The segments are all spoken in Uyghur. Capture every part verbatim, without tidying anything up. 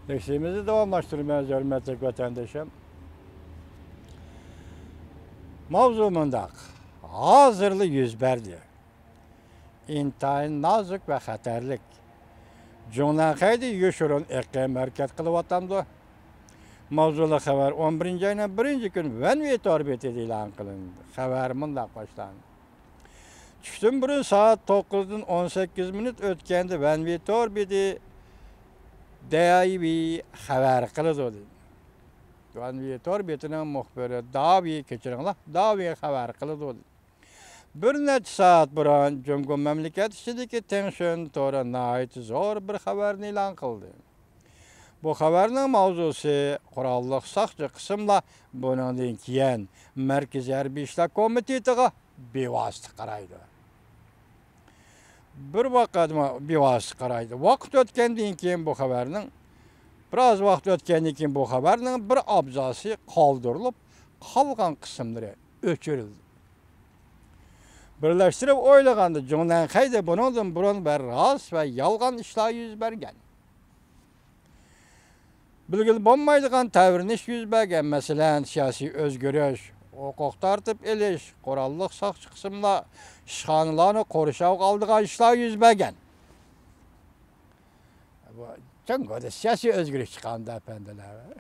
لېكسىيىمىزنى داۋاملاشتۇرىمىز، ھۆرمەتلىك ۋەتەندىشىم. ماۋزۇ مۇنداق. ھازىرلا يۈز بەردى. ئىنتايىن نازۇك ۋە خەتەرلىك. جۇڭنەنخەيدە يوشۇرۇن ئېقىم ھەرىكەت قىلىۋاتامدۇ؟ ماۋزۇلۇق خەۋەر ئون بىرىنچى ئاينىڭ بىرىنچى كۈنى ۋەنۋې تور بېتىدە ئېلان قىلىندى. خەۋەر مۇنداق باشلاندى. چۈشتىن بۇرۇن سائەت توققۇزدىن ئون سەككىز مىنۇت ئۆتكەندە ۋەنۋې تور بېتى دەيۋى خەۋەر قىلىدۇ، دېدى. ۋەنۋې تور بېتىنىڭ مۇخبىرى داۋى، كەچۈرۈڭلار، داۋى خەۋەر قىلىدۇ، دېدى. بىر نەچچە سائەت بۇرۇن جۇڭگو مەملىكەت ئىچىدىكى تېڭشۈن تورى ناھايىتى زور بىر خەۋەرنى ئېلان قىلدى. بۇ خەۋەرنىڭ ماۋزۇسى قوراللىق ساقچى قىسىملار بۇنىڭدىن كېيىن مەركىزىي ھەربىي ئىشلار كومىتېتىغا بىۋاسىتە قارايدۇ. بىر ۋاقىت بىۋاسىتە قارايدۇ. ۋاقىت ئۆتكەندىن كېيىن بۇ خەۋەرنىڭ، بىراز ۋاقىت ئۆتكەندىن كېيىن بۇ خەۋەرنىڭ بىر ئابزاسى قالدۇرۇلۇپ، قالغان قىسىملىرى ئۆچۈرۈلدى. بىرلەشتۈرۈپ ئويلىغاندا، جۇڭنەنخەيدە بۇنىڭدىن بۇرۇن ۋە راست ۋە يالغان ئىشلار يۈز بەرگەن. بىلگىلى بولمايدىغان تەۋرىنىش يۈز بەرگەن، مەسىلەن، سىياسىي ئۆزگىرىش، ھوقۇق تارتىپ ئېلىش، قوراللىق ساقچى قىسىملار ئىشخانىلارنى قورشاۋغا ئالىدىغان ئىشلار يۈز بەرگەن. بۇ جۇڭگودا سىياسىي ئۆزگىرىش چىققاندا، ئەپەندىلەر.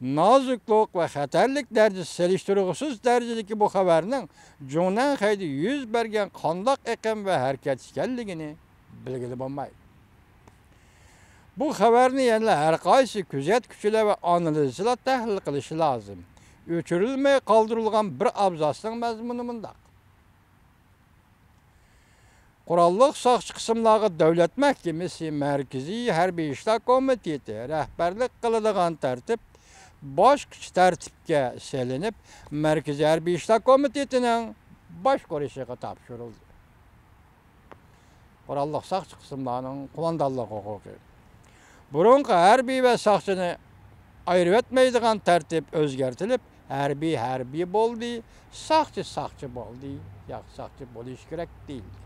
نازۇكلۇق ۋە خەتەرلىك دەرىجىسى سېلىشتۇرغۇسىز دەرىجىدىكى بۇ خەۋەرنىڭ جۇڭنەنخەيدە يۈز بەرگەن قانداق ئېقىم ۋە ھەرىكەت ئىكەنلىكىنى بىلگىلى بولمايدۇ. بۇ خەۋەرنى يەنىلا ھەر قايسى كۆزەتكۈچىلەر ۋە ئانالىزچىلار تەھلىل قىلىشى لازىم. ئۆچۈرۈلمەي قالدۇرۇلغان بىر ئابزاسنىڭ مەزمۇنى مۇنداق. قوراللىق ساقچى قىسىملارغا دۆلەت مەھكىمىسى مەركىزىي ھەربىي ئىشلار كومىتېتى رەھبەرلىك قىلىدىغان تەرتىپ باشقىچە تەرتىپكە سېلىنىپ، مەركىزىي ھەربىي ئىشلار كومىتېتىنىڭ باشقۇرۇشىغا تاپشۇرۇلدى. قوراللىق ساقچى قىسىملارنىڭ قوماندانلىق ھوقۇقى. بۇرۇنقى ھەربىي ۋە ساقچىنى ئايرىۋەتمەيدىغان تەرتىپ ئۆزگەرتىلىپ، ھەربىي ھەربىي بولدى، ساقچى ساقچى بولدى، ياق، ساقچى بولۇشى كېرەك دېيىلدى.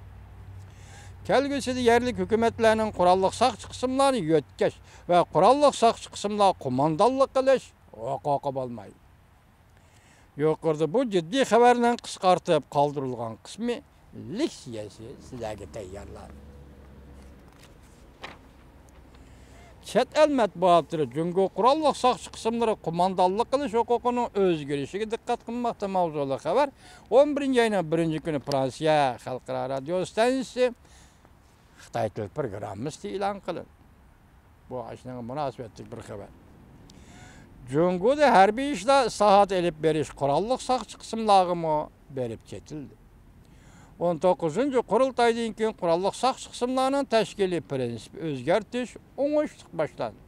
كەلگۈسىدە يەرلىك ھۆكۈمەتلەرنىڭ قوراللىق ساقچى قىسىملارنى يۆتكەش ۋە قوراللىق ساقچى قىسىملار قوماندانلىق قىلىش ھوقۇقى بولمايدۇ. يۇقىرىدا بۇ جىددىي خەۋەرنىڭ قىسقارتىپ قالدۇرۇلغان قىسمى لېكسىيەسى سىلەرگە تەييارلاندى. چەت ئەل مەتبۇئاتلىرى جۇڭگو قوراللىق ساقچى قىسىملىرى قوماندانلىق قىلىش ھوقۇقىنىڭ ئۆزگىرىشىگە دىققەت قىلماقتا ماۋزۇلۇق خەۋەر ئون بىرىنچى ئاينىڭ بىرىنچى كۈنى فرانسىيە خەلقئارا رادىيو ئىستانسىسى خىتاي تىل پروگراممىسىدا ئېلان قىلىندى. بۇ ئاشۇنىڭغا مۇناسىۋەتلىك بىر خەۋەر. جۇڭگودا ھەربىي ئىشلار ئىسلاھاتى ئېلىپ بېرىش قوراللىق ساقچى قىسىملارغىمۇ بېرىپ چېتىلدى. ئون توققۇزىنچى قۇرۇلتايدىن كېيىن قوراللىق ساقچى قىسىملارنىڭ تەشكىلىي پىرىنسىپى ئۆزگەرتىش ئوڭۇشلۇق باشلاندى.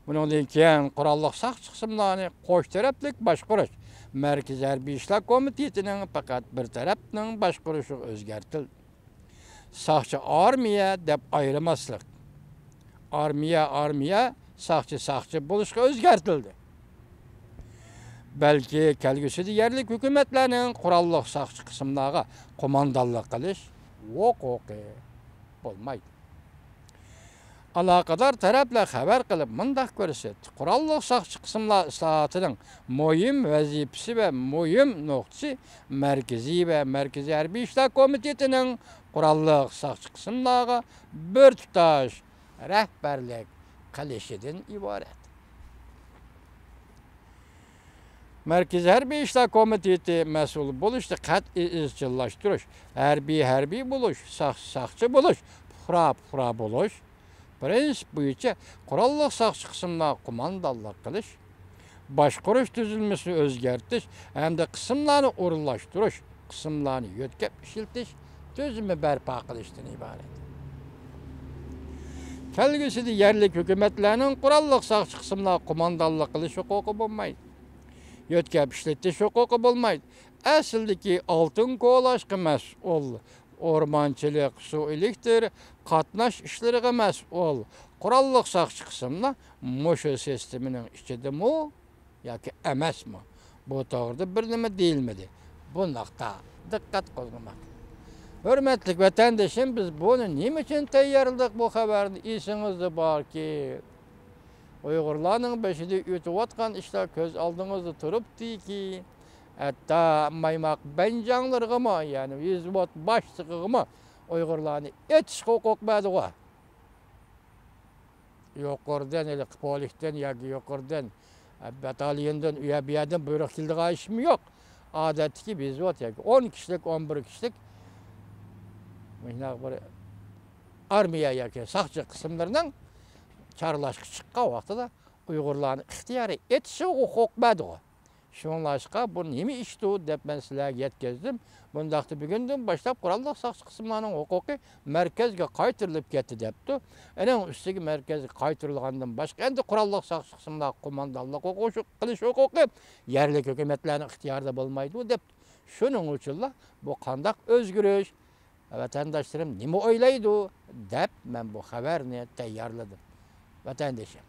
بۇنىڭدىن كېيىن قوراللىق ساقچى قىسىملارنى قوش تەرەپلىك باشقۇرۇش، مەركىزىي ھەربىي ئىشلار كومىتېتىنىڭ پەقەت بىر تەرەپنىڭ باشقۇرۇشىغا ئۆزگەرتىلدى. ساقچى ئارمىيە دەپ ئايرىماسلىق، ئارمىيە ئارمىيە، ساقچى ساقچى بولۇشقا ئۆزگەرتىلدى. بەلكى كەلگۈسىدە يەرلىك ھۆكۈمەتلەرنىڭ قوراللىق ساقچى قىسىملارغا قوماندانلىق قىلىش ھوقۇقى بولمايدۇ. ئالاقىدار تەرەپلەر خەۋەر قىلىپ مۇنداق كۆرسەتتى: قوراللىق ساقچى قىسىملار ئىسلاھاتىنىڭ مۇھىم ۋەزىپىسى ۋە مۇھىم نۇقتىسى مەركىزىي ۋە مەركىزىي ھەربىي ئىشلار كومىتېتىنىڭ قوراللىق ساقچى قىسىملارغا بىر تۇتاش رەھبەرلىك قىلىشىدىن ئىبارەت. مەركىزىي ھەربىي ئىشلار كومىتېتى مەسئۇل بولۇشتا قەتئىي ئىزچىللاشتۇرۇش، ھەربىي ھەربىي بولۇش، ساقچى ساقچى بولۇش، پۇقرا پۇقرا بولۇش، پىرىنسىپ بويىچە قوراللىق ساقچى قىسىملار قوماندانلىق قىلىش، باشقۇرۇش تۈزۈلمىسىنى ئۆزگەرتىش ھەمدە قىسىملارنى ئورۇنلاشتۇرۇش، قىسىملارنى يۆتكەپ ئىشلىتىش تۈزۈمى بەرپا قىلىشتىن ئىبارەت. كەلگۈسىدە يەرلىك ھۆكۈمەتلەرنىڭ قوراللىق ساقچى قىسىملار قوماندانلىق قىلىش ھوقۇقى بولمايدۇ. يۆتكەپ ئىشلىتىش ھوقۇقى بولمايدۇ. ئەسلىدىكى ئالتۇن كولاشقا مەسئۇل، ئورمانچىلىق، سۇ ئېلېكتىر، قاتناش ئىشلىرىغا مەسئۇل قوراللىق ساقچى قىسىملار مۇشۇ سىستېمىنىڭ ئىچىدىمۇ ياكى ئەمەسمۇ؟ بۇ توغرىدا بىر نېمە دېيىلمىدى. بۇنداقتا دىققەت قوزغىماق. ھۆرمەتلىك ۋەتەندىشىم، بىز بۇنى نېمە ئۈچۈن تەييارلىدۇق بۇ خەۋەرنى؟ ئېسىڭىزدە باركى، ئۇيغۇرلارنىڭ بېشىدا ئۆتۈۋاتقان ئىشلار كۆز ئالدىڭىزدا تۇرۇپتىكى، ھەتتا مايماق بەنجاڭلىرىغىمۇ، يەنى ۋېزۋود باشلىقىغىمۇ ئۇيغۇرلارنى ئېتىشقا ھوقۇق بەردىغۇ. يۇقىرىدىن، ھېلىقى پولكتىن ياكى يۇقىرىدىن، باتاليوندىن، ئۇ يەر بۇ يەردىن بۇيرۇق كېلىدىغان ئىشمۇ يوق. ئادەتتىكى ۋېزۋود ياكى ئون كىشىلىك، ئون بىر كىشىلىك مۇشۇنداق بىر ئارمىيە ياكى ساقچى قىسىملىرىنىڭ چارلاشقا چىققان ۋاقتىدا ئۇيغۇرلارنى ئىختىيارىي ئېتىشىغا ھوقۇق بەردىغۇ. شۇڭلاشقا بۇ نېمە ئىشتۇ دەپ مەن سىلەرگە يەتكۈزدۈم. بۇنداقتا بۈگۈندىن باشلاپ قوراللىق ساقچى قىسىملارنىڭ ھوقۇقى مەركەزگە قايتۇرۇلۇپ كەتتى دەپتۇ. ئۇنىڭ ئۈستىگە مەركەزگە قايتۇرۇلغاندىن باشقا ئەمدى قوراللىق ساقچى قىسىملارغا قوماندانلىق ھوقۇقى قىلىش ھوقۇقى يەرلىك ھۆكۈمەتلەرنىڭ ئىختىيارىدا بولمايدۇ دەپتۇ. شۇنىڭ ئۈچۈنلا بۇ قانداق ئۆزگىرىش؟ ۋەتەنداشلىرىم نېمە ئويلايدۇ دەپ مەن بۇ خەۋەرنى تەييارلىدىم. ۋەتەندىشىم،